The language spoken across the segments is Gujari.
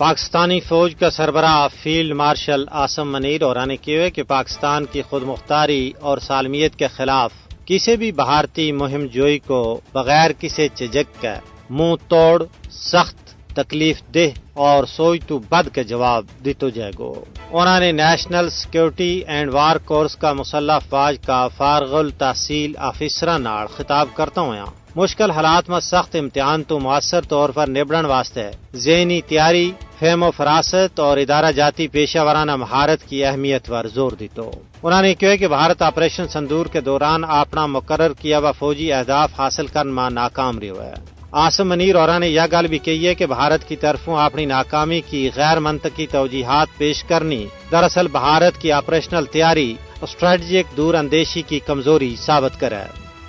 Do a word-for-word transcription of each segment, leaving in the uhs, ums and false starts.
پاکستانی فوج کا سربراہ فیلڈ مارشل عاصم منیر اور نے کہیو ہے کہ پاکستان کی خود مختاری اور سالمیت کے خلاف کسی بھی بھارتی مہم جوئی کو بغیر کسی چجک کے منہ توڑ، سخت، تکلیف دہ اور سوچ تو بد کے جواب دیتو جائے گو۔ انہوں نے نیشنل سیکیورٹی اینڈ وار کورس کا مسلح فوج کا فارغ التحصیل آفیسراں نال خطاب کرتا ہویا مشکل حالات ما سخت امتحان تو مؤثر طور پر نبڑن واسطے ذہنی تیاری، فہم و فراست اور ادارہ جاتی پیشہ ورانہ مہارت کی اہمیت پر زور دیتو۔ انہوں نے کہیو کہ بھارت آپریشن سندور کے دوران اپنا مقرر کیا ہوا فوجی اہداف حاصل کرن ما ناکام رہیو ہے۔ عاصم منیر اور نے یہ گل بھی کہی ہے کہ بھارت کی طرفوں اپنی ناکامی کی غیر منطقی توجیحات پیش کرنی دراصل بھارت کی آپریشنل تیاری، اسٹریٹجک دور اندیشی کی کمزوری ثابت کرے۔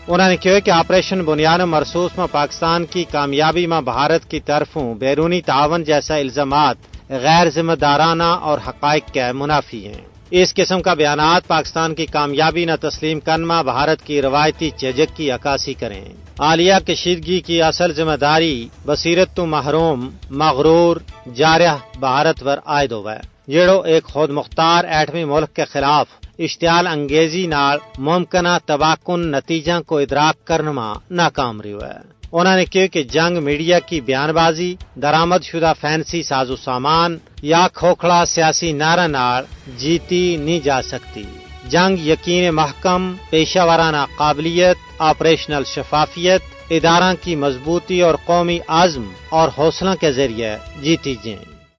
انہوں نے کہیو کہ آپریشن بنیاد مرسوس ما پاکستان کی کامیابی ما بھارت کی طرفوں بیرونی تعاون جیسا الزامات غیر ذمہ دارانہ اور حقائق کے منافی ہیں۔ اس قسم کا بیانات پاکستان کی کامیابی نہ تسلیم کرن ما بھارت کی روایتی چجک کی عکاسی کریں۔ عالیہ کشیدگی کی اصل ذمہ داری بصیرت تو محروم، مغرور، جارح بھارت پر عائد ہووے، جیڑو ایک خود مختار ایٹمی ملک کے خلاف اشتعال انگیزی نال ممکنہ تباہ کن نتیجاں کو ادراک کرن ما ناکام رہیو ہے۔ انہوں نے کہیو کہ جنگ میڈیا کی بیان بازی، درآمد شدہ فینسی ساز و سامان یا کھوکھڑا سیاسی نعرہ نال جیتی نہیں جا سکتی۔ جنگ یقین محکم، پیشہ ورانہ قابلیت، آپریشنل شفافیت، اداراں کی مضبوطی اور قومی عزم اور حوصلہ کے ذریعے جیتی جیں۔